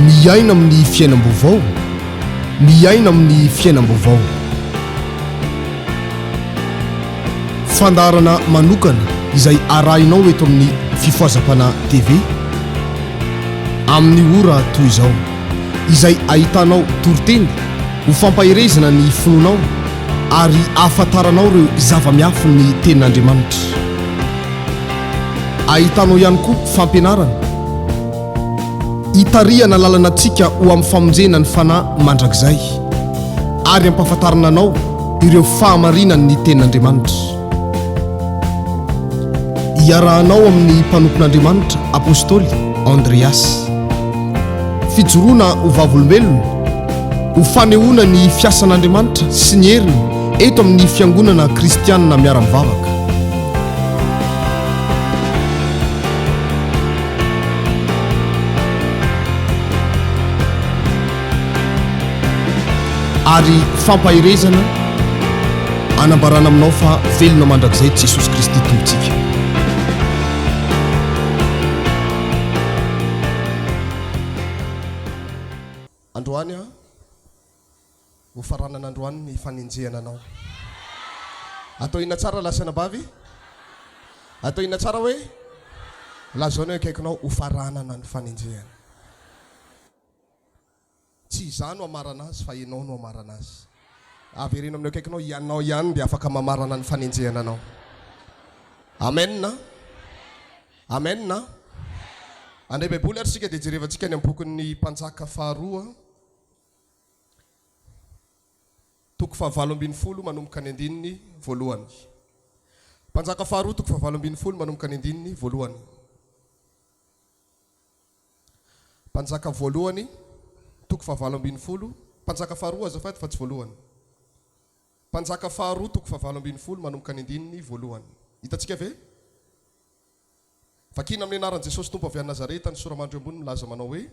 Miaina amin'ny fiainam-baovao, miaina amin'ny fiainam-baovao. Fandaharana manokana izay arahinao eto amin'ny Fifohazam-panahy TV amin'ny ora toy izao, izay ahitanao toriteny ho fampaherezana ny finoanao ary ahafantaranao ireo zava-miafin'ny Tenin'Andriamanitra. Ahitanao ihany koa fampianarana hitarihana lalana antsika ho amin'ny famonjena ny fanahy mandrakizay ary hampahafantarana anao ireo fahamarinan'ny Tenin'Andriamanitra. Iarahanao amin'ny mpanompon'Andriamanitra Apostoly Andreas. Fijoroana ho vavolombelona, ho fanehoana ny fiasan'Andriamanitra sy ny heriny eto amin'ny Fiangonana Kristianina Miara-mivavaka. Ary fampaherezana anambarana aminao fa velona mandrakizay Jesosy Kristy Tompontsika. Androany aho, ho faranana androany ny fanenjehana anao. Atao inona tsara lahy sy anabavy? Atao inona tsara hoe? Lazao ny eo akaikinao ho faranana ny fanenjehana. Tsy izaho no hamarana azy fa ianao no hamarana azy. Avereno amin'ny eo akaikinao, ianao ihany dia afaka mamarana ny fanenjehana anao. Amen. Amen. Andray Baiboly ary isika dia jerevantsika any amin'ny bokin'ny Mpanjaka faharoa, toko fahavalo ambinifolo manomboka ny andininy voalohany. Mpanjaka faharoa toko fahavalo ambinifolo manomboka ny andininy voalohany. Mpanjaka voalohany, toko fahavalo ambinifolo, Mpanjaka faharoa azafady fa tsy voalohany. Mpanjaka faharoa toko fahavalo ambinifolo manomboka ny andininy voalohany. Hitantsika ve? Vakina amin'ny anaran'i Jesosy Tompo avy any Nazareta ny sora-mandry eo ambony milaza manao hoe,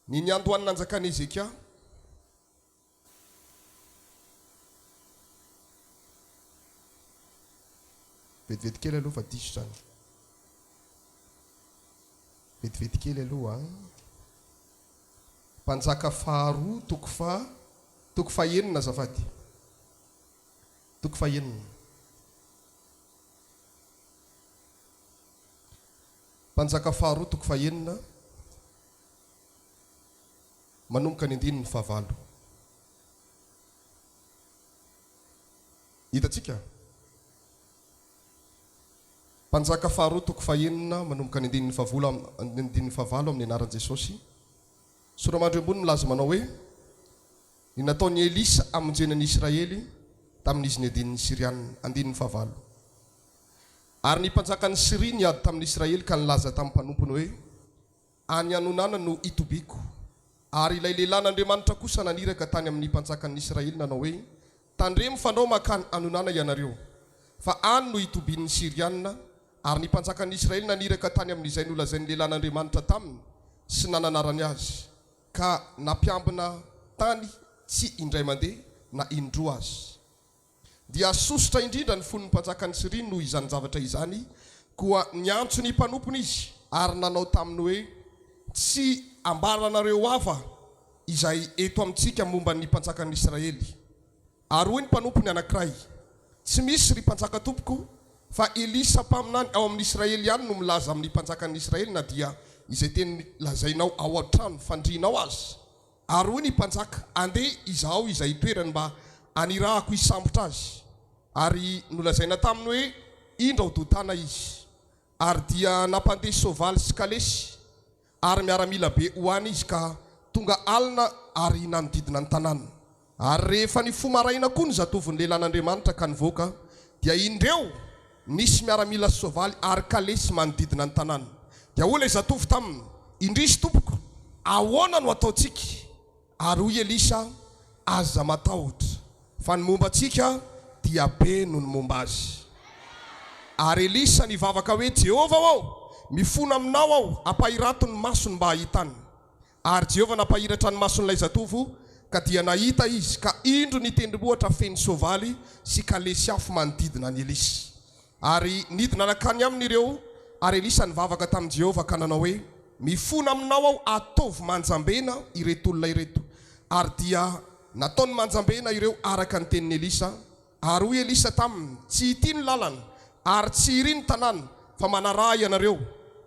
Ny niandohan'ny nanjakan'i Hezekia, Vetivety kely aloha fa diso izany. Vetivety kely aloha an. Mpanjaka faharoa toko faha toko fahenina azafady. Toko fahenina. Mpanjaka faharoa toko fahenina manomboka ny andininy fahavalo. Hitantsika? Mpanjaka faharoa toko fahenina manomboka ny andininy fahavolo andininy fahavalo amin'ny anaran'i Jesosy. Sora-mandry ambony milaza manao hoe, Ny nataon'i Elisa hamonjena ny Israely tamin'izy niadian'ny Syriana. Andininy fahavalo. Ary ny mpanjakan'i Syria niady tamin'ny Israely ka nilaza tamin'ny mpanompony hoe, Any Anonana no hitobiako. Ary ilay lehilahin'Andriamanitra kosa naniraka tany amin'ny mpanjakan'ny Israely nanao hoe, Tandremo fandrao mankany Anonana ianareo, fa any no hitobian'ny Syriana. Ary ny mpanjakan'ny Israely naniraka tany amin'izay nolazain'ny lehilahin'Andriamanitra taminy sy nananarany azy, ka nampiambina tany tsy indray mandeha na indroa aza. Dia sosotra indrindra ny fon'ny mpanjakan'i Syria noho izany zavatra izany, koa niantso ny mpanompony izy ary nanao taminy hoe, Tsy ambaranareo hafa izay eto amintsika momba ny mpanjakan'ny Israely. Ary hoy ny mpanompony anankiray, Tsy misy, ry mpanjaka tompoko, fa Elisa mpaminany ao amin'ny Israely ihany no milaza amin'ny mpanjakan'ny Israely na dia izay teny lazainao ao an-trano fandrianao aza. Ary hoy ny mpanjaka, Andeha izahao izay itoerany mba hanirahako hisambotra azy. Ary nolazaina taminy hoe, Indro ao Dotana izy. Ary dia nampandeha soavaly sy kalesy ary miaramila be ho any izy ka tonga alina ary nanodidina ny tanàna. Ary rehefa nifoha maraina koa ny zatovon'ny lehilahin'Andriamanitra ka nivoaka, dia indreo, nisy miaramila sy soavaly ary kalesy manodidina ny tanàna. Dia hoy ilay zatovo taminy, Indrisy, tompoko, ahoana no hataontsika? Ary hoy Elisa, Aza matahotra, fa ny momba antsika dia be noho ny momba azy. Ary Elisa nivavaka hoe, Jehovah ô, mifona aminao aho, ampahirato ny masony mba hahitany. Ary Jehovah nampahiratra ny mason'ilay zatovo, ka dia nahita izy, ka indro ny tendrombohitra feno soavaly sy kalesy afo manodidina an'i Elisa. Ary nidina nankany aminy ireo, ary Elisa nivavaka tamin'i Jehovah ka nanao hoe. Mifona aminao aho, ataovy manjambena ireto olona ireto. Ary dia nataony manjambena ireo araka ny tenin'i Elisa. Ary hoy Elisa taminy, Tsy ity ny lalana, ary tsy iry ny tanàna, fa manaraha ianareo,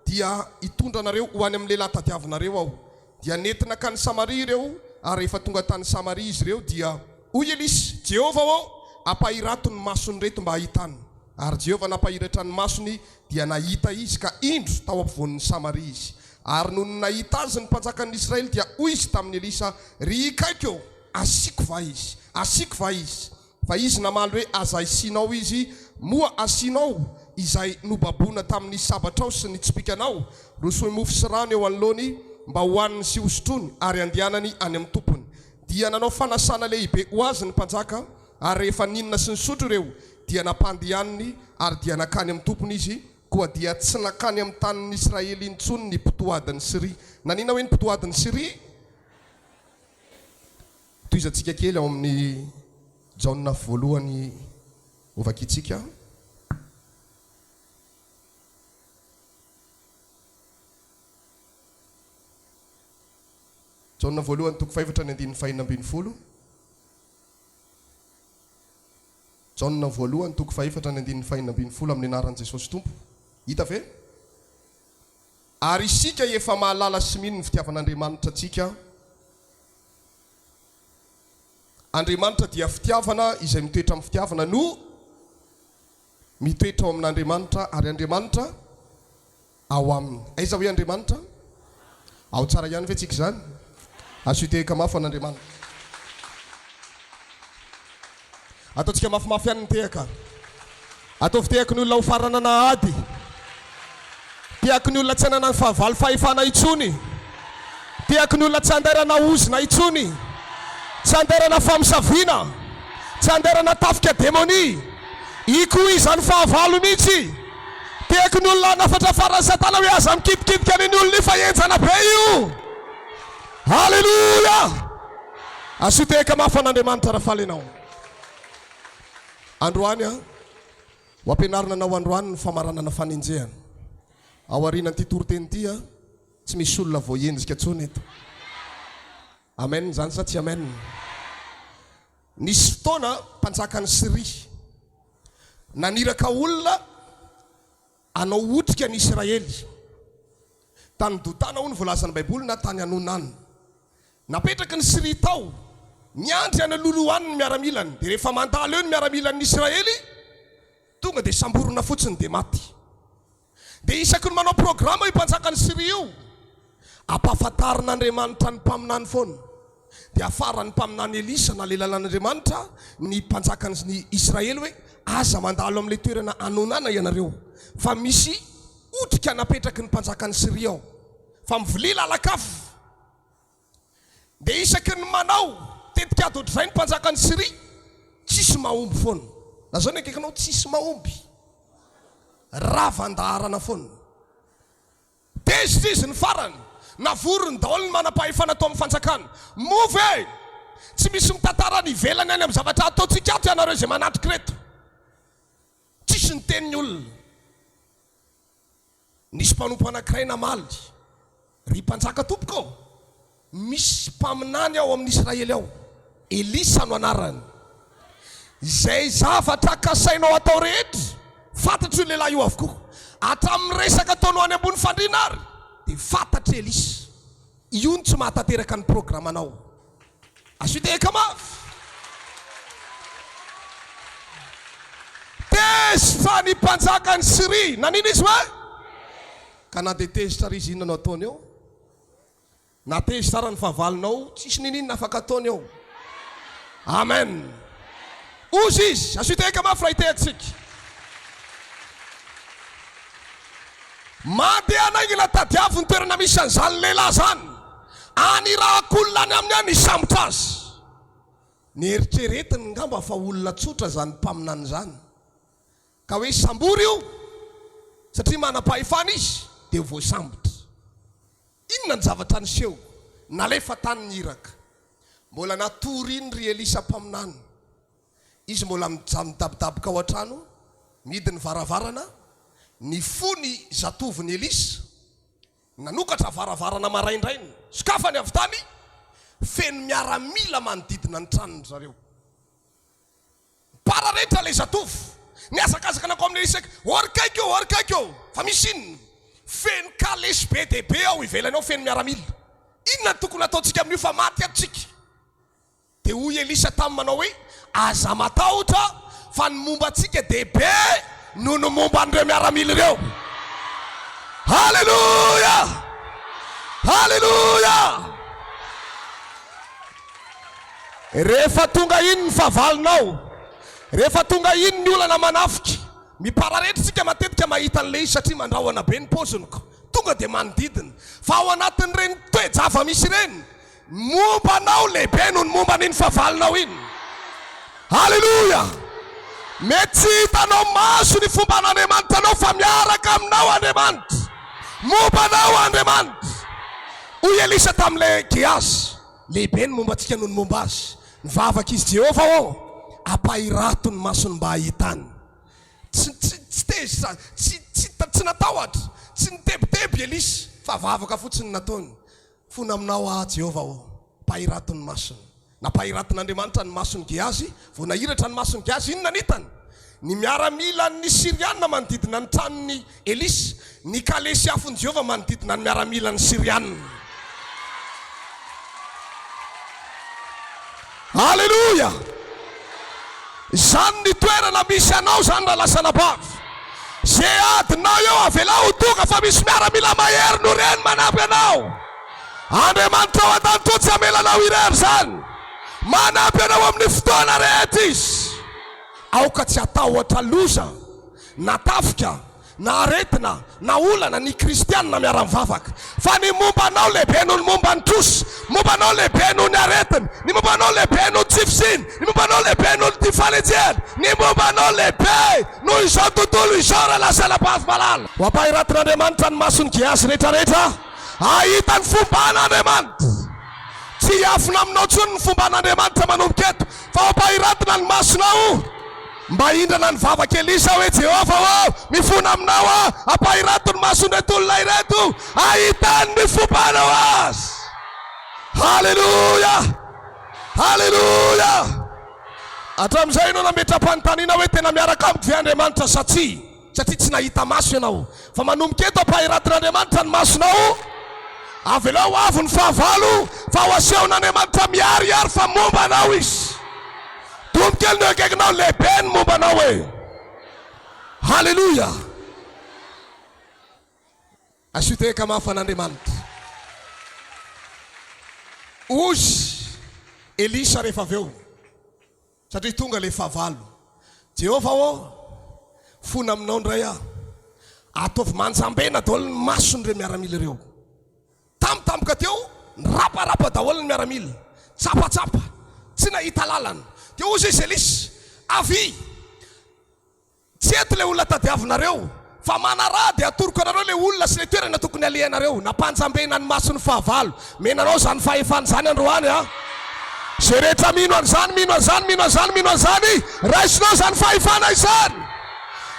dia hitondra anareo ho any amin'ny lehilahy tadiavinareo aho. Dia nety nankany Samaria ireo, ary rehefa tonga tany Samaria izy ireo, dia hoy Elisa, Jehovah ô, ampahirato ny mason'ireto mba hahitany. Ary Jehovah nampahiratra ny masony, dia nahita izy, ka indro, tao ampovoan'i Samaria izy. Ary nony nahita azy ny mpanjakan'ny Israely, dia hoy izy tamin'i Elisa, Ry ikaiko ô, asiako va izy? Asiako va izy? Fa izy namaly hoe, Aza asianao izy, moa asianao izay nobaboina tamin'ny sabatrao sy ny tsipìkanao? Rosoy mofo sy rano eo anoloany, mba hohaniny sy hosotroiny, ary handehanany any amin'ny tompony. Dia nanao fanasana lehibe ho azy ny mpanjaka, ary rehefa nihinana sy nisotro ireo, dia nampandehaniny, ary dia nankany amin'ny tompony izy. Koa dia tsy nankany amin'ny tanin'ny Israely intsony ny mpitohadin'i Syria. Nanina hoe ny mpitohadin'i Syria? Tohizantsika kely ao amin'ny Jaona voalohany hovakintsika. Jaona voalohany toko fahefatra ny andininy fahenina ambin'ny folo. Jaona voalohany toko fahefatra ny andininy fahenina ambin'ny folo amin'ny anaran'i Jesosy Tompo. Hita ve? Ary isika efa mahalala sy mino ny fitiavan'Andriamanitra antsika. Andriamanitra dia fitiavana, izay mitoetra amin'ny fitiavana no mitoetra ao amin'Andriamanitra ary Andriamanitra ao aminy. Aiza hoe Andriamanitra? Ao tsara ihany ve tsika izany? Asio tehaka mafy ho an'Andriamanitra. Ataontsika mafimafy ihany ny tehaka. Ataovy tehaky ny olona ho faranana ady. Tehaky ny olona tsy hananany fahavalo fahefana intsony. Tehaky ny olona tsy handairana ozona intsony. Tsy handairana famosaviana. Tsy handairana tafika demonia. Hikoy izany fahavalo mihitsy. Tehaky ny olona hanafatra faran'i Satana hoe aza mikitikitiky an'iny olona io fa henjana be io. Aleloia! Asio tehaka mafy an'Andriamanitra raha faly ianao. Androany an, ho ampianarina anao androany ny famaranana fanenjehana. Ao aorianan'ity toriteny ity an, tsy misy olona voahenjika intsony eto. Amen izany sa tsy amen? Nisy fotoana mpanjakan'i Syria naniraka olona hanao otrika ny Isiraely. Tany Dotana hoy ny voalazan'ny Baiboly na tany Anonan. Napetraky ny Syria tao, niandry any Loloha any ny miaramilany, dia rehefa mandalo eo ny miaramilan'ny Isiraely, tonga dia samborina fotsiny dia maty. Dia isaky ny manao programa io mpanjakan'i Syria io, ampahafantarin'Andriamanitra ny mpaminany foana. Dia afaran'ny mpaminany Elisa nalelan'Andriamanitra ny mpanjakan'ny Israely hoe, Aza mandalo amin'ilay toerana anonana ianareo, fa misy otrika napetraky ny mpanjakan'i Syria ao, fa mivilia lalan-kafa. Dia isaky ny manao tetikady ohatr'izay ny mpanjakan'i Syria, tsisy mahomby foana. Lazao ny akaikinao, tsisy mahomby. Ravan-daharana foana. Tezitra izy ny farany. Navoriny daholo ny manam-pahefana tao amin'ny fanjakana. Moa ve tsy misy mitantara any ivelany any amin'ny zavatra ataontsika ato ianareo izay manatrika ireto? Tsisy niteny ny olona. Nisy mpanompo anankiray namaly, Ry mpanjaka tompoko ô, misy mpaminany ao amin'ny Israely ao, Elisa no anarany. Izay zavatra kasainao hatao rehetra, fantatr'io lehilahy io avokoa. Hatramin'ny resaka ataonao any ambony fandriana ary, dia fantatr'i Elisa. Io no tsy mahatanteraka ny programanao. Asio tehaka mafy. Tezitra ny mpanjakan'i Syria. Nanino izy hoe? Ka na dia tezitra ary izy inona no ataony eo? Na tezitra ara ny fahavalonao, tsisy niniana afaka ataony eo. Amen. Ozy izy. Asio tehaka mafy raha hitehaka isika. Mandehana haingana tadiavo ny toerana misy an'izany lehilahy izany. Anirahako olona any aminy any hisambotra azy. Neritreretiny ngamba fa olona tsotra izany mpaminany izany, ka hoe sambory io satria manam-pahefana izy dia ho voasambotra. Inona ny zavatra niseho? Nalefa tany ny iraka. Mbola natory iny ry Elisa mpaminany. Izy mbola midabodaboka ao an-trano, mihidy ny varavarana, nifoha ny zatovon'i Elisa. Nanokatra varavarana maraindraina, sokafany avy tany, feno miaramila manodidina ny tranony zareo. Nipararetra ilay zatovo, nihazakazaka nankao amin'i Elisa, Ô ry kaiky ô, ô ry kaiky ô, fa misy inona? Feno kalesy be dia be ao ivelany ao feno miaramila. Inona no tokony hataontsika amin'io fa maty ato isika? Dia hoy Elisa taminy manao hoe, Aza matahotra, fa ny momba antsika dia be noho ny momba an'ireo miaramila ireo. Haleloia! Haleloia! Rehefa tonga iny ny fahavalonao, rehefa tonga iny ny olana manafika, mipararetra isika matetika mahita an'ilay izy satria mandrahona be ny paoziny ko, tonga dia manodidina. Fa ao anatin'ireny toe-java-misy ireny, Ny momba anao lehibe noho ny momba an'iny fahavalonao iny. Aleloia! Mety tsy hitanao maso ny fomban'Andriamanitra anao fa miaraka aminao Andriamanitra. Momba anao Andriamanitra. Hoy Elisa tamin'ilay Gehazy, Lehibe ny momba antsika noho ny momba azy. Nivavaka izy, Jehovah ô, ampahirato ny masony mba hahitany. Tsy, tsy, tsy tezitra, tsy, tsy, tsy natahotra, tsy nitebiteby Elisa, fa vavaka fotsiny no nataony. Fona aminao aho, Jehovah ô, mpahirato ny masony. Nampahiratin'Andriamanitra ny mason'i Gehazy. Vao nahiratra ny mason'i Gehazy, inona no hitany? Ny miaramilan'ny Syriana manodidina ny tranon'i Elisa, ny kalesy afon'i Jehovah manodidina ny miaramilan'ny Syriana. Aleloia! Izany ny toerana misy anao izany rahalahy sy anabavy. Ze adinao eo avelao ho tonga fa misy miaramila mahery noho ireny manampy anao. Andriamanitra ao an-danitra ao tsy hamela anao irery izany. Manampy anao amin'ny fotoana rehetra Izy. Aoka tsy hatahotra loza na tafika na aretina na olana ny kristianina miara-mivavaka fa ny momba anao lehibe noho ny momba ny trosa, momba anao lehibe noho ny aretina, ny momba anao lehibe noho ny tsy fisiana, ny momba anao lehibe noho ny fanenjehana, ny momba anao lehibe noho izao tontolo izao rahalahy sy anabavy malala. Ho ampahiratin'Andriamanitra ny mason'i Gehazy rehetrarehetra hahita ny fomban'Andriamanitra. Tsy hiafina aminao intsony ny fomban'Andriamanitra manomboka eto, fa ho ampahiratina ny masonao. Mba hindrana ny vavak'i Elisa hoe, Jehovah ô, mifona aminao aho, ampahirato ny mason'ireto olona ireto, hahitany ny fombanao azy. Haleloia! Haleloia! Hatramin'izay ianao nametra-panontaniana hoe, Tena miaraka amiko ve Andriamanitra sa tsia? Satria tsy nahita maso ianao. Fa manomboka eto, ampahiratin'Andriamanitra ny masonao. Avelao ho avy ny fahavalo, fa ho asehon'Andriamanitra miharihary fa momba anao Izy. Tompo kely no eo akaikinao, lehibe ny momba anao e. Haleloia! Asio tehaka mafy an'Andriamanitra. Hozy Elisa rehefa avy eo. Satria tonga ilay fahavalo. Jehovah ô, fona aminao indray aho. Ataovy manjambena daholo ny mason'ireo miaramila ireo. Tampotampoka teo, niraparapa daholo ny miaramila. Tsapatsapa, tsy nahita lalana. Dia hoy izy, Elisa, avia! Tsy eto ilay olona tadiavinareo, fa manaraha dia atoroko anareo ilay olona sy ilay toerana tokony halehanareo. Nampanjambena ny mason'ny fahavalo. Mena anao izany fahefana izany androany an! Izay rehetra mino an'izany, mino an'izany, mino an'izany, mino an'izany, raisinao izany fahefana izany!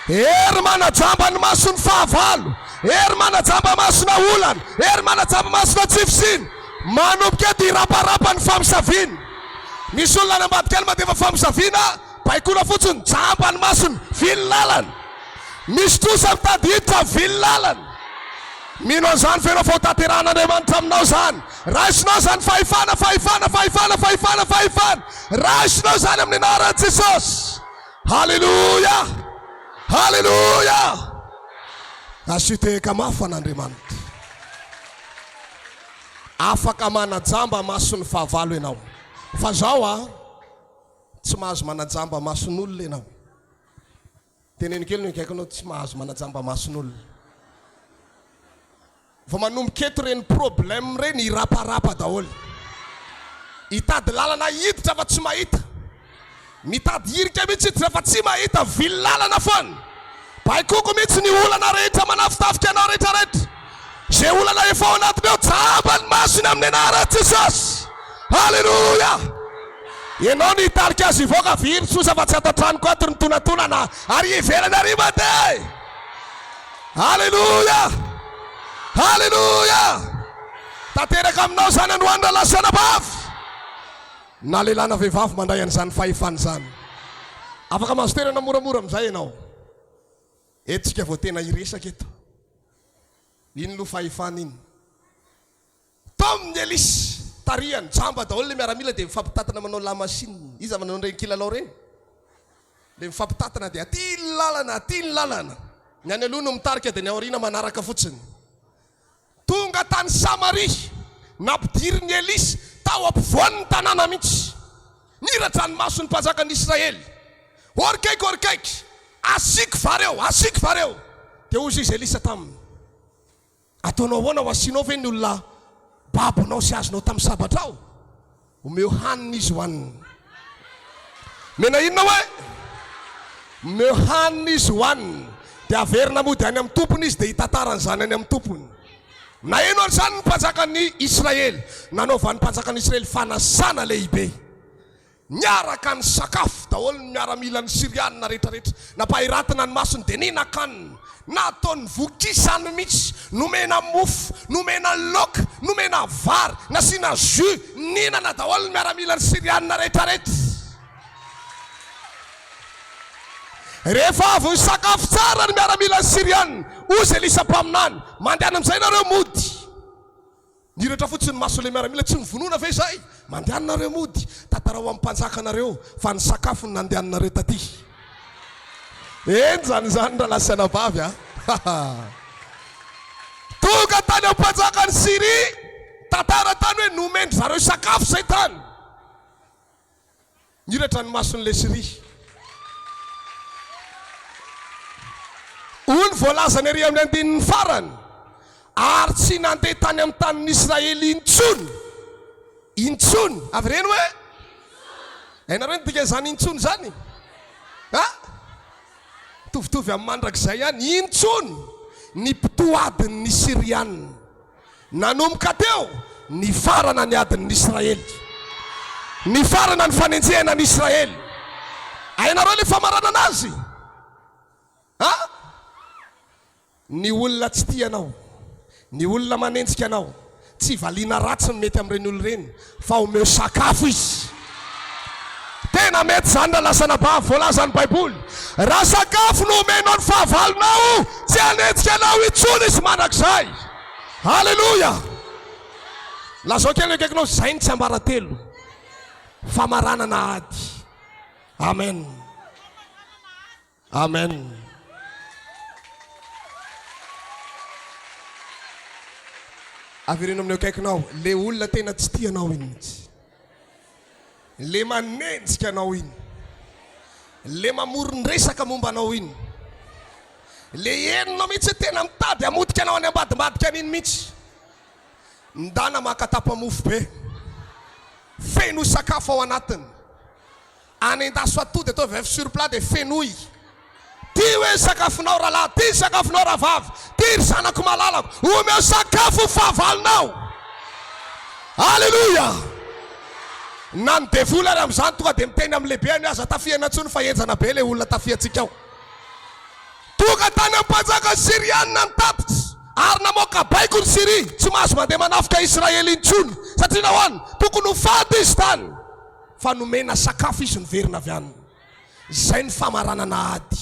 Hery manajamba ny mason'ny fahavalo, hery manajamba masona olana, hery manajamba masona tsy fisiana. Manomboka eto hiraparapa ny famosaviana. Misy olona any ambadika any mandefa famosaviana. Baikoina fotsiny, jamba ny masony, vily lalana. Misy trosa mitady hiditra, vily lalana. Mino an'izany ve ianao fa ho tanterahan'Andriamanitra aminao izany? Raisinao izany fahefana, fahefana, fahefana, fahefana, fahefana. Raisinao izany amin'ny anaran'i Jesosy. Haleloia! Haleloia! Asio tehaka mafy an'Andriamanitra. Afaka manajamba mason'ny fahavalo ianao. Fa zao an! Tsy mahazo manajamba mason'olona ianao. Teneno kely ny akaikinao, tsy mahazo manajamba mason'olona. Vao manomboka eto ireny problème ireny hiraparapa daholo. Hitady lalana hiditra fa tsy mahita. Mitady hirika mihitsy hiditra fa tsy mahita, vily lalana foana. Baikoko mihitsy ny olana rehetra manafitafika anao rehetra rehetra. Izay olana efa ao anatiny ao, jamba ny masony amin'ny anaran'i Jesosy. Haleloia! Ianao no hitarika azy hivoaka, very trosa fa tsy ato an-tranoko ato ny tonatonana ary ivelany ary mandeha. Haleloia! Haleloia! Tanteraka aminao izany androany rahalahy sy anabavy. Na lehilahy na vehivavy mandray an'izany fahefana izany. Afaka mahazo toerana moramora amin'izay ianao. Eto isika vao tena hiresaka eto. Iny loha fahefana iny. Taominy Elisa, tarihany, jamba daholo ilay miaramila dia mifampitantana manao la machine. Iza manao an'ireny kilalao ireny? Ilay mifampitantana dia aty ny lalana, aty ny lalana. Ny any aloha no mitarika dia ny aoriana manaraka fotsiny. Tonga tany Samaria, nampidirin'i Elisa tao ampovoan'ny tanàna mihitsy. Niratra ny mason'ny mpanjakan'ny Israely. Orikaiky, orikaiky! Asiako vary eo, asiako vary eo! Dia hoy izy Elisa taminy, Ataonao ahoana? Ho asianao ve ny olona babonao sy azonao tamin'ny sabatrao? Omeo hanina izy hohaniny. Omena inona hoe? Omeo hanina izy hohaniny. Dia averina mody any amin'ny tompony izy dia hitantara an'izany any amin'ny tompony. Naheno an'izany ny mpanjakan'ny Israely. Nanaovan'ny mpanjakan'ny Israely fanasana lehibe. Niaraka nisakafo daholo ny miaramilan'ny Syriana rehetrarehetra. Nampahiratina ny masony dia nihinan-kanina. Nataony vokisany mihitsy. Nomena mofo, nomena laoka, nomena vary, nasiana jus. Nihinana daholo ny miaramilan'ny Syriana rehetrarehetra. Rehefa avy nisakafo tsara ny miaramilan'ny Syriana, hozy Elisa mpaminany, Mandehana amin'izay nareo mody. Nirehitra fotsiny ny mason'ilay miaramila, tsy nivonona ve izay? Mandehana nareo mody, tantarao amin'ny mpanjaka nareo fa ny sakafo no nandehaninareo taty. Henjana izany rahalahy sy anabavy a! Tonga tany amin'ny mpanjakan'i Syria, tantara tany hoe nomen-dry zareo sakafo izay tany. Nihiratra ny mason'i Leslie. Hoy ny voalazany ery amin'ny andininy farany, Ary tsy nandeha tany amin'ny tanin'ny Israely intsony. Intsony. Avereno hoe? Hainareo ny dikan'izany intsony izany? Ha? Mitovitovy amin'ny mandrakizay ihany. Intsony ny mpitohadin'ny Syriana. Nanomboka teo, nifarana ny adin'ny Israely. Nifarana ny fanenjehana ny Israely. Hainareo ilay famaranana azy? Ha? Ny olona tsy tia anao, ny olona manenjika anao, tsy valiana ratsy ny mety amin'ireny olona ireny, fa omeo sakafo izy. Tena mety izany raha lasa anabavy, voalazan'ny Baiboly. Raha sakafo no omenao ny fahavalonao, tsy hanenjika anao intsony izy mandrakizay. Aleloia! Lazao kely ny akaikinao, izay ny tsiambaratelo famaranana ady. Amen. Amen. Avereno amin'ny akaikinao, le olona tena tsy tia anao iny mihitsy. Le manenjika anao iny. Le mamoron-dresaka momba anao iny. Le henonao mihitsy hoe tena mitady hamotika anao any ambadimbadika any iny mihitsy. Ndana maka tapa-mofo be. Feno sakafo ao anatiny. Anendaso atody ataovy oeuf sur plat dia fenoy. Ty hoe ny sakafonao rahalahy, ty ny sakafonao rahavavy, ty ry zanako malalako, omeo sakafo ny fahavalonao. Aleloia! Na ny devoly ary amin'izany tonga dia miteny amin'ny lehibeny hoe aza tafihana intsony fa henjana be ilay olona tafihantsika ao. Tonga tany amin'ny mpanjakan'ny Syriana ny tatitra ary namoaka baiko ny Syria, tsy mahazo mandeha manafika Israely intsony. Satria nahoana? Tokony ho faty izy tany. Fa nomena sakafo izy niverina avy any. Izay ny famaranana ady.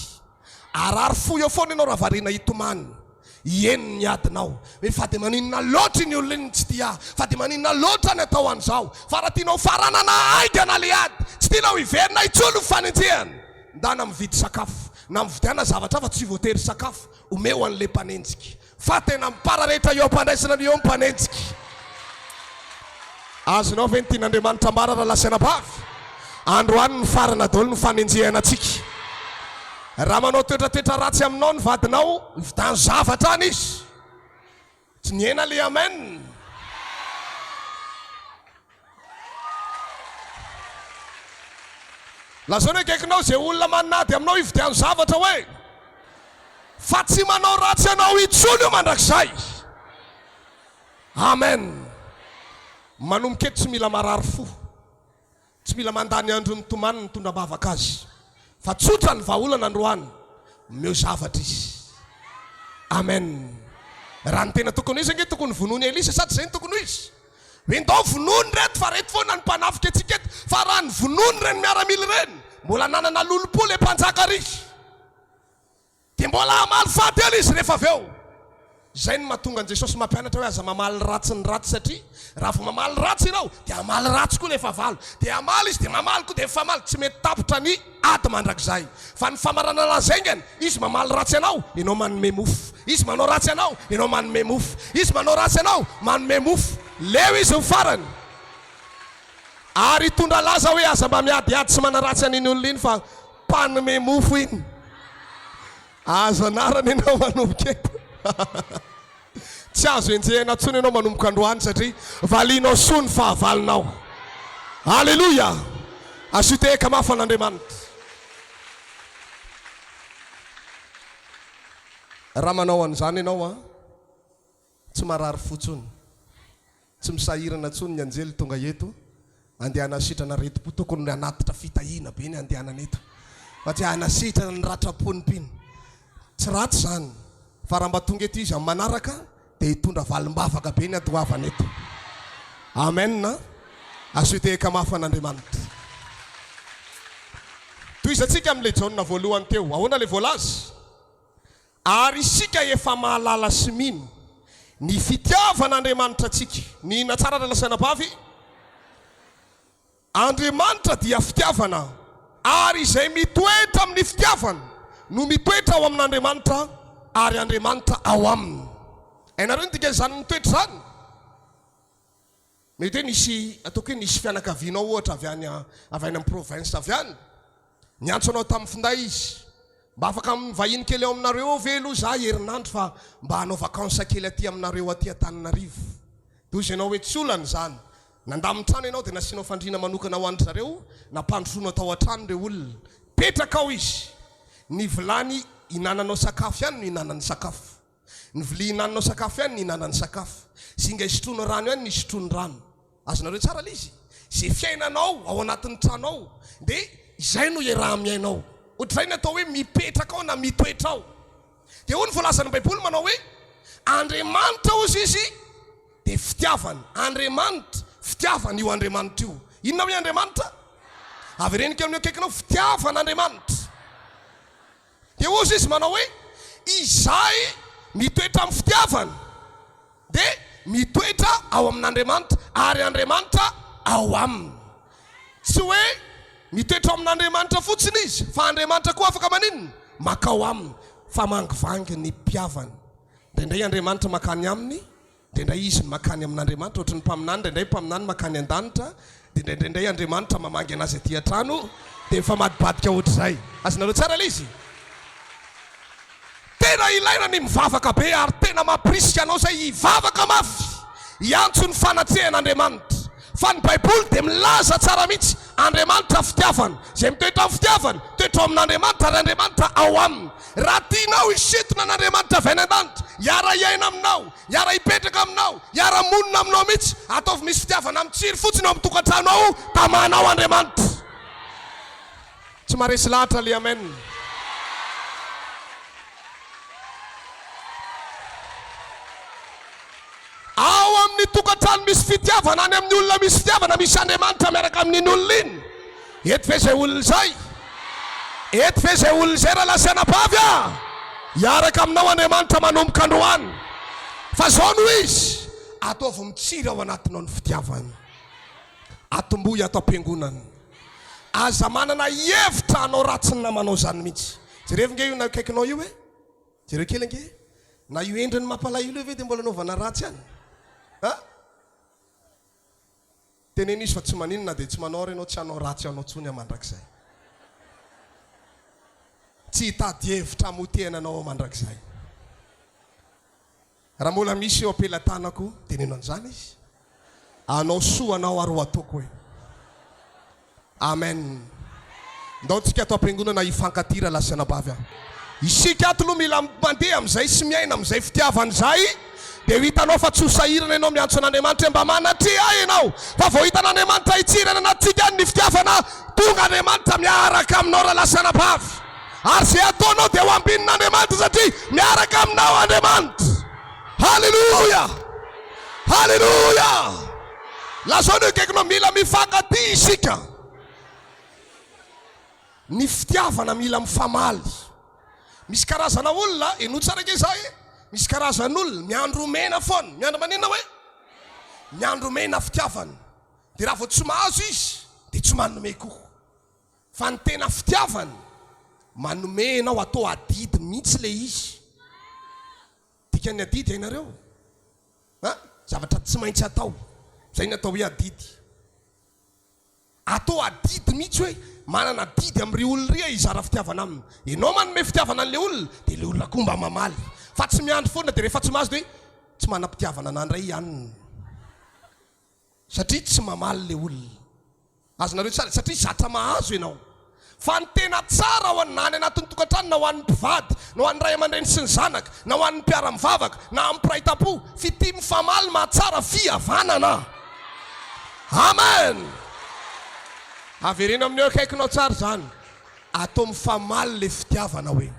Harary fo eo foana ianao raha variana hitomany. Hieno ny adinao. Hoe fa dia maninona loatra iny olona iny no tsy tia ahy. Fa dia maninona loatra ny atao an'izao. Fa raha tianao faranana haingana ilay ady, tsy tianao hiverina intsony ny fanenjehana. Ndana mividy sakafo. Na mividiana zavatra hafa tsy voatery sakafo. Omeo an'ilay mpanenjika. Fa tena mipararetra eo am-pandraisana ny eo mpanenjika. Azonao ve ny tian'Andriamanitra ambara rahalahy sy anabavy? Androany mifarana daholo ny fanenjehana antsika. Raha manao toetratoetra ratsy aminao ny vadinao, mividano zavatra any izy. Tsy nihena le amen. Lazao ny akaikinao izay olona manady aminao hividiano zavatra hoe fa tsy manao ratsy anao intsony io mandrakizay. Amen. Manomboka eto tsy mila marary fo. Tsy mila mandany andro mitomany mitondra am-bavaka azy fa tsotra ny vahaolana androany, omeo zavatra izy. Amen. Raha ny tena tokony ho izy ange tokony vonoin'i Elisa sa tsy izay no tokony ho izy? Hoe ndao vonoiny ireto fa ireto foana no mpanafika antsika eto. Fa raha novonoiny ireny miaramila ireny, mbola nanana lolompo ilay mpanjaka ry. Dia mbola hamaly faty ela izy rehefa avy eo. Izay no mahatonga an'i Jesosy mampianatra hoe aza mamaly ratsy ny ratsy satria raha vao mamaly ratsy ianao dia hamaly ratsy koa ilay fahavalo. Dia hamaly izy dia mamaly koa dia mifamaly. Tsy mety tapitra ny ady mandrakizay. Fa ny famaranana azy haingana, izy mamaly ratsy anao, ianao manome mofo. Izy manao ratsy anao, ianao manome mofo. Izy manao ratsy anao, manome mofo. Leo izy ny farany. Ary hitondra laza hoe aza mba miadiady sy manaratsy an'iny olona iny fa mpanome mofo iny. Azo anarana ianao manomboka eto. Tsy azo enjehina intsony ianao manomboka androany satria valianao soa ny fahavalonao. Aleloia! Asio tehaka mafy an'Andriamanitra. Raha manao an'izany ianao an, Tsy marary fo tsony. Tsy misahirana tsony ny anjely tonga eto andeha hanasitrana aretim-po tokony hanatitra fitahiana be ny andehanana eto fa tsy hanasitrana ny ratram-pon'ny mpino. Tsy ratsy izany fa raha mba tonga eto izy amin'ny manaraka dia hitondra valim-bavaka be ny antoavana eto. Amen a! Asio tehaka mafy an'Andriamanitra. Tohizantsika amin'ilay Jaona voalohany teo. Ahoana ilay voalaza? Ary isika efa mahalala sy mino ny fitiavan'Andriamanitra antsika. Ny inona tsara ry lahy sy anabavy? Andriamanitra dia fitiavana, ary izay mitoetra amin'ny fitiavana no mitoetra ao amin'Andriamanitra, ary Andriamanitra ao aminy. Hainareo ny dikan'izany mitoetra izany? Mety hoe nisy, ataoko hoe nisy fianakavianao ohatra avy any avy any amin'ny province avy any, niantso anao tamin'ny finday izy, mba afaka mivahiny kely ao aminareo ao ve aloha za herinandro fa mba hanao vacances kely aty aminareo aty Antananarivo. Dia hoy izy ianao hoe tsy olana izany. Nandamin-trano ianao dia nasianao fandriana manokana ho an-dry zareo, nampandrosoanao tao an-trano ireo olona. Mipetraka ao izy. Ny vilany hinananao sakafo ihany no hinanany sakafo. Ny vilia hinananao sakafo ihany ny hinanany sakafo. Zinga hisotroanao rano ihany ny hisotroany rano. Azonareo tsara ilay izy? Izay fiainanao ao anatin'ny trano ao dia izay no iaraha-miaina ao. Ohatr'izay ny atao hoe mipetraka ao na mitoetra ao. Dia hoy ny voalazan'ny Baiboly manao hoe, Andriamanitra hozy izy dia fitiavana. Andriamanitra, fitiavana io Andriamanitra io. Inona hoe Andriamanitra? Avereno kely amin'ny akaikinao, fitiavana Andriamanitra. Dia hozy izy manao hoe, Izay mitoetra amin'ny fitiavana dia mitoetra ao amin'Andriamanitra, ary Andriamanitra ao aminy. Tsy hoe mitoetra ao amin'Andriamanitra fotsiny izy, fa Andriamanitra koa afaka maninona? Makao aminy, fa mangivangy ny mpihavany. Indraindray Andriamanitra makany aminy, Indraindray izy no mankany amin'Andriamanitra, ohatry ny mpaminany, indraindray mpaminany mankany an-danitra, dia indraindray indray Andriamanitra mamangy anazy aty an-trano, dia mifamadibadika ohatr'izay. Azonareo tsara ilay izy? Tena ilaina ny mivavaka be ary tena mampirisika anao izay hivavaka mafy, hiantso ny fanatrehan'Andriamanitra. Fa ny Baiboly dia milaza tsara mihitsy, Andriamanitra fitiavana. Izay mitoetra amin'ny fitiavana, mitoetra ao amin'Andriamanitra ary Andriamanitra ao aminy. Raha tianao hisintona an'Andriamanitra avy any an-danitra, hiara-hiaina aminao, hiara-hipetraka aminao, hiara-monina aminao mihitsy, ataovy misy fitiavana mitsiry fotsiny ao amin'ny tokantrano ao, tamanao Andriamanitra. Tsy maharesy lahatra le amen. Ao amin'ny tokantrano misy fitiavana, any amin'ny olona misy fitiavana, misy Andriamanitra miaraka amin'iny olona iny. Eto ve izay olona izay? Eto ve izay olona izay rahalahy sy anabavy a? Hiaraka aminao Andriamanitra manomboka androany. Fa izao no izy, ataovy mitsiry ao anatinao ny fitiavany. Atombohy ato am-piangonana. Aza manana hevitra hanao ratsy ny namanao izany mihitsy. Jerevo nge io na akaikinao io e. Jereo kely ange. Na io endriny mampalahelo io ve dia mbola anaovana ratsy ihany? Ha? Teneno izy fa tsy maninona na dia tsy manao ary ianao tsy hanao ratsy anao tsony aho mandrakizay. Tsy hitady hevitra hamotehana anao aho mandrakizay. Raha mbola misy eo am-pelatanako, teneno an'izany izy. Hanao soa anao ary ho ataoko hoe. Amen. Ndao tsika ato am-piangonana hifankatia rahalahy sy anabavy a. Isika ato aloha mila mandeha amin'izay sy miaina amin'izay fitiavana izay dia ho hitanao fa tsy ho sahirana ianao miantso an'Andriamanitra hoe mba manatreha ahy ianao fa vao hitan'Andriamanitra hitsiry any anatintsika any ny fitiavana tonga Andriamanitra miaraka aminao rahalahy sy anabavy ary izay ataonao dia ho ambinin'Andriamanitra satria miaraka aminao Andriamanitra. Haleloia! Haleloia! Lazao ny eo akaikinao, mila mifankatia isika. Ny fitiavana mila mifamaly. Misy karazana olona, henoy tsara ange za e, misy karazan'olona miandry omena foana, miandry maninona hoe? Miandry omena fitiavana. Dia raha vao tsy mahazo izy dia tsy manome koa. Fa ny tena fitiavana, manome ianao atao adidy mihitsy le izy. Dikan'ny adidy hainareo? An? Zavatra tsy maintsy atao. Zay ny atao hoe adidy. Atao adidy mihitsy hoe manana adidy amin'ry olona ry hizara fitiavana aminy. Ianao manome fitiavana an'le olona dia le olona koa mba mamaly. Fa tsy miandry foana dia rehefa tsy mahazo dia hoe tsy manam-pitiavana anah indray i anona. Satria tsy mamaly le olona. Azonareo tsara, satria zatra mahazo ianao. Fa ny tena tsara ho an'ny na any anatin'ny tokantrano na ho an'ny mpivady, na ho an'ny ray aman-dreny sy ny zanaka, na ho an'ny mpiara-mivavaka, na amin'ny mpiray tam-po, fitia mifamaly mahatsara fihavanana. Amen! Avereno amin'ny eo akaikinao tsara izany. Atao mifamaly le fitiavana hoe.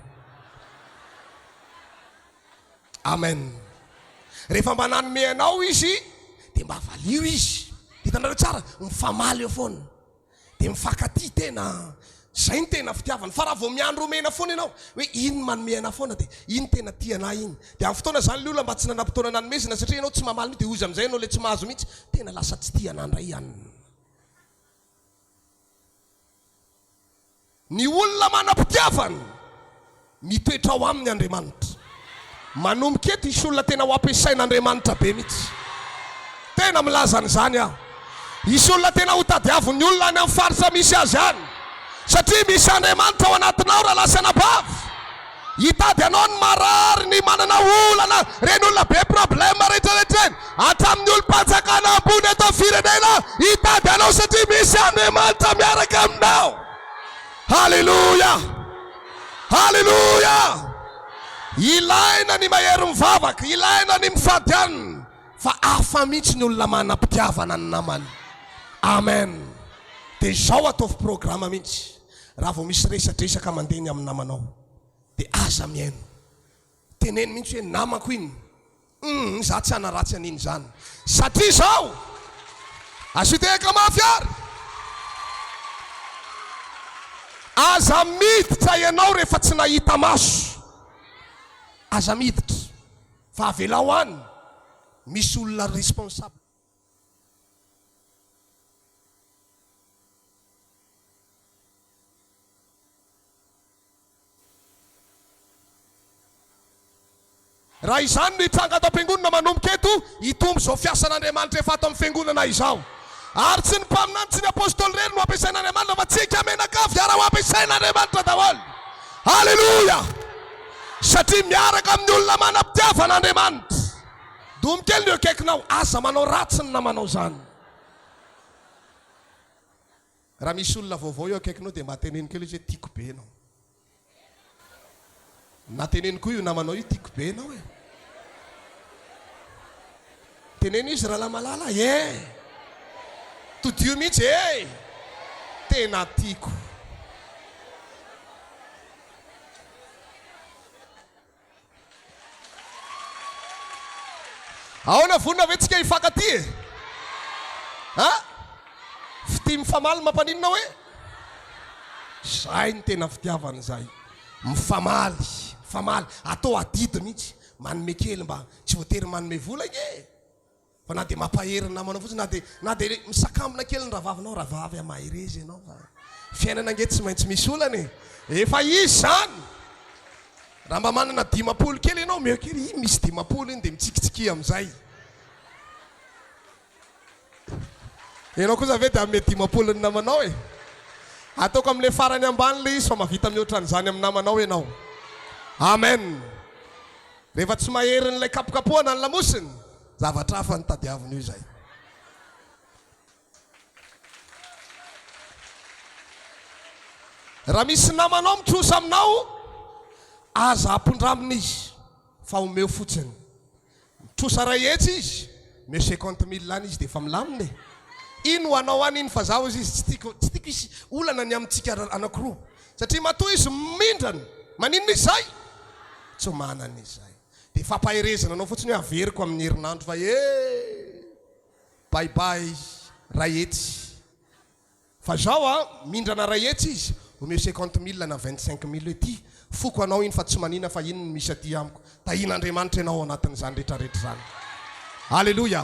Amen. Rehefa mba nanome anao izy dia mba valio izy. Hitanareo tsara, mifamaly eo foana. Dia mifankatia tena. Zay ny tena fitiavana. Fa raha vao miandry omena foana ianao, hoe iny manome anah foana dia iny tena tia anah iny. Dia amin'ny fotoana izany le olona mba tsy nanam-potoana nanomezana satria ianao tsy mamaly mihitsy dia hoy izy amin'izay ianao le tsy mahazo mihitsy, tena lasa tsy tia anah indray ianona. Ny olona manam-pitiavana, mitoetra ao aminy Andriamanitra. Manomboka eto hisy olona tena ho ampiasain'Andriamanitra be mihitsy. Tena milaza an'izany aho. Hisy olona tena ho tadiavin'ny olona any amin'ny faritra misy azy any. Satria misy Andriamanitra ao anatinao rahalahy sy anabavy. Hitady anao ny marary, ny manana olana, ireny olona be problème rehetra rehetra ireny, hatramin'ny olom-panjakana ambony eto amin'ny firenena, hitady anao satria misy Andriamanitra miaraka aminao. Haleloia! Haleloia! Ilaina ny mahery mivavaka, ilaina ny mifady hanina, fa hafa mihitsy ny olona manam-pitiavana ny namany. Amen. Dia izao ataovy programa mihitsy. Raha vao misy resadresaka mandeha ny amin'ny namanao dia aza mihaino. Teneno mihitsy hoe namako iny. Humm za tsy hanaratsy an'iny izany satria izao! Asio tehaka mafy ary! Aza miditra ianao rehefa tsy nahita maso. Aza miditra fa avelao any misy olona responsable. Raha izany no hitranga ato am-piangonana manomboka eto, hitombo izao fiasan'Andriamanitra efa ato amin'ny fiangonana izao. Ary tsy ny mpaminany sy ny apostoly irery no ampiasain'Andriamanitra fa tsika mianakavy hiara ho ampiasain'Andriamanitra daholo. Aleloia! Satria miaraka amin'ny olona manam-pitiavana Andriamanitra. Domy kely ny eo akaikinao, aza manao ratsy ny namanao izany. Raha misy olona vaovao eo akaikinao dia mba teneno kely izy hoe tiako be ianao. Na teneno koa io namanao io tiako be ianao e. Teneno izy rahalahy malala e. Todio mihitsy e. Tena tiako. Ahoana vonona ve tsika hifankatia e? A? Fitia mifamaly mampaninona hoe? Zay ny tena fitiavana izay. Mifamaly, mifamaly, atao adidy mihitsy, manome kely mba tsy voatery manome vola ange e! Fa na dia mampahery ny namanao fotsiny, na dia na dia misakambina kely ny rahavavinao, rahavavy a mahereza ianao fa fiainana ange tsy maintsy misy olana e! Efa izy izany! Raha mba manana 50 kely ianao, omeo kely, iny misy 50 iny dia mitsikitsikia amin'izay. Ianao kosa ve dia hanome 50 ny namanao e? Ataoko amin'ilay farany ambany ilay izy fa mahavita mihoatra an'izany amin'ny namanao ianao. Amen! Rehefa tsy maherin'ilay kapokapohana ny lamosiny, zavatra hafa no tadiaviny io izay. Raha misy namanao mitrosa aminao, aza ampindramina izy fa omeo fotsiny. Mitrosa 100 izy, omeo 50 mille any izy dia efa milamina e. Iny ho anao any iny fa za hozy izy tsy tiako, tsy tiako hisy olana ny amintsika anakiroa. Satria matoa izy mindrana, maninona izy izay? Tsy manana izy izay. Dia fampaherezana anao fotsiny hoe averiko amin'ny herinandro fa eh! Bye bye ray hetsy. Fa zao a, mindrana ray hetsy izy, omeo 50 mille na 25 mille hoe ty foko anao iny fa tsy manina fa iny no misy aty amiko. Tahian'Andriamanitra ianao ao anatin'izany retraretra izany. Aleloia.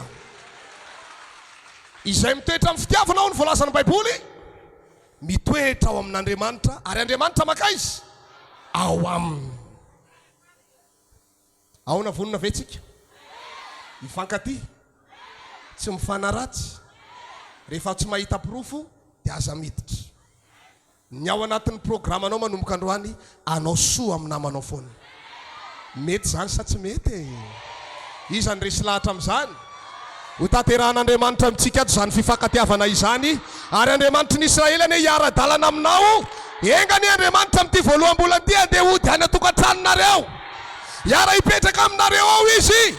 Izay mitoetra amin'ny fitiavana hoy ny voalazan'ny Baiboly, mitoetra ao amin'Andriamanitra ary Andriamanitra mankaiza? Ao aminy. Ahoana vonona ve tsika? Hifankatia? Tsy mifanaratsy? Rehefa tsy mahita porofo dia aza miditra. Ny ao anatin'ny programanao manomboka androany, anao soa amin'ny namanao foana. Mety izany sa tsy mety e? Iza no resy lahatra amin'izany? Ho tanterahan'Andriamanitra amintsika ato izany fifankatiavana izany, ary Andriamanitry ny Israely anie hiara-dalana aminao. Enga anie Andriamanitra amin'ity voaloham-bolana ity handeha hody any an-tokantranonareo. Hiara-hipetraka aminareo ao Izy.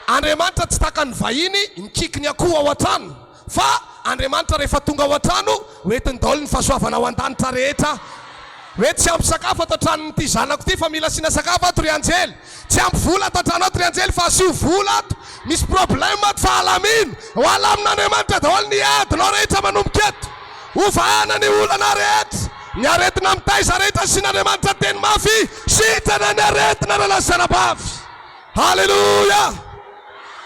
Andriamanitra tsy tahaka ny vahiny mikiky ny akoho ao an-trano. Fa Andriamanitra rehefa tonga ao an-trano, ho entiny daholo ny fahasoavana ao an-danitra rehetra. Hoe tsy ampy sakafo ato an-tranon'ity zanako ity fa mila asiana sakafo ato ry anjely. Tsy ampy vola ato an-trano ato ry anjely fa asio vola ato. Misy problème ato fa alamino. Ho alamin'Andriamanitra daholo ny adinao rehetra manomboka eto. Ho vahana ny olana rehetra. Ny aretina mitaiza rehetra asian'Andriamanitra teny mafy. Sitrana ny aretina rahalahy sy anabavy. Haleloia!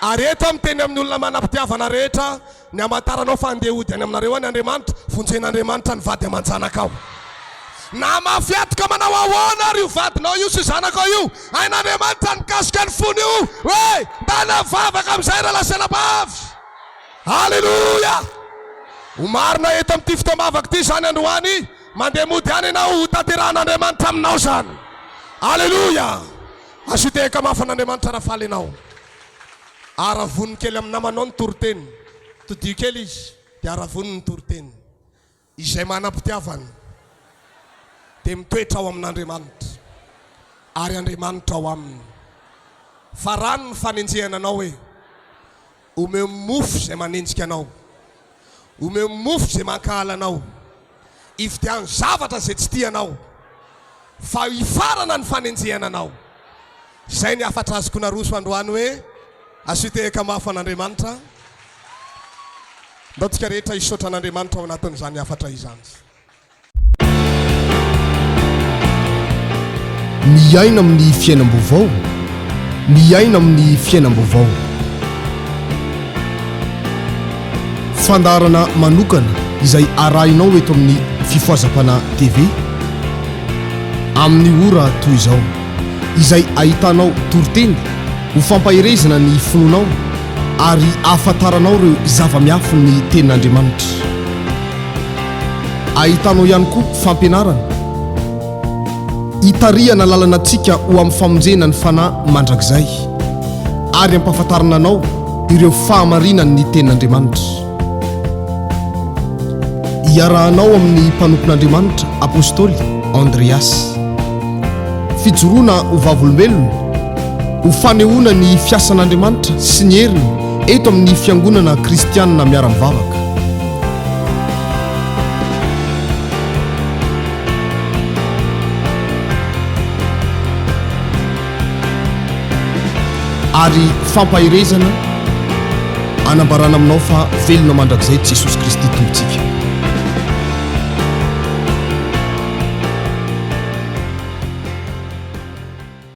Ary eto aho miteny amin'ny olona manam-pitiavana rehetra, ny hamantaranao fa handeha hody any aminareo any Andriamanitra, vonjen'Andriamanitra ny vady aman-janakao. Na mafy hatoka manao ahoana ary io vadinao io sy zanakao io, hain'Andriamanitra ny mikasika ny fony io, hoe, ndana mivavaka amin'izay rahalahy sy anabavy. Haleloia! Ho marina eto amin'ity fotoam-bavaka ity izany androany, mandeha mody any ianao, ho tanterahan'Andriamanitra aminao izany. Haleloia! Asio tehaka mafy an'Andriamanitra raha faly ianao. Aravony kely amin'ny namanao ny toriteny. Todiho kely izy dia aravony ny toriteny. Izay manam-pitiavana dia mitoetra ao amin'Andriamanitra ary Andriamanitra ao aminy. Farano ny fanenjehana anao hoe, Omeo mofo izay manenjika anao. Omeo mofo izay mankahala anao. Ividiano zavatra izay tsy tianao, fa hifarana ny fanenjehana anao. Izay ny hafatra azoko naroso androany hoe, asio tehaka mafy an'Andriamanitra. Ndao tsika rehetra hisaotra an'Andriamanitra ao anatin'izany hafatra izany. Miaina amin'ny fiainam-baovao, miaina amin'ny fiainam-baovao. Fandaharana manokana izay arahinao eto amin'ny Fifohazam-panahy TV amin'ny ora toy izao, izay ahitanao toriteny ho fampaherezana ny finoanao ary ahafantaranao ireo zava-miafin'ny Tenin'Andriamanitra. Ahitanao ihany koa fampianarana hitarihana lalana antsika ho amin'ny famonjena ny fanahy mandrakizay ary hampahafantarana anao ireo fahamarinan'ny Tenin'Andriamanitra. Iarahanao amin'ny mpanompon'Andriamanitra Apostoly Andreas. Fijoroana ho vavolombelona, ho fanehoana ny fiasan'Andriamanitra sy ny heriny eto amin'ny Fiangonana Kristianina Miara-mivavaka. Ary fampaherezana anambarana aminao fa velona mandrakizay Jesosy Kristy Tompontsika.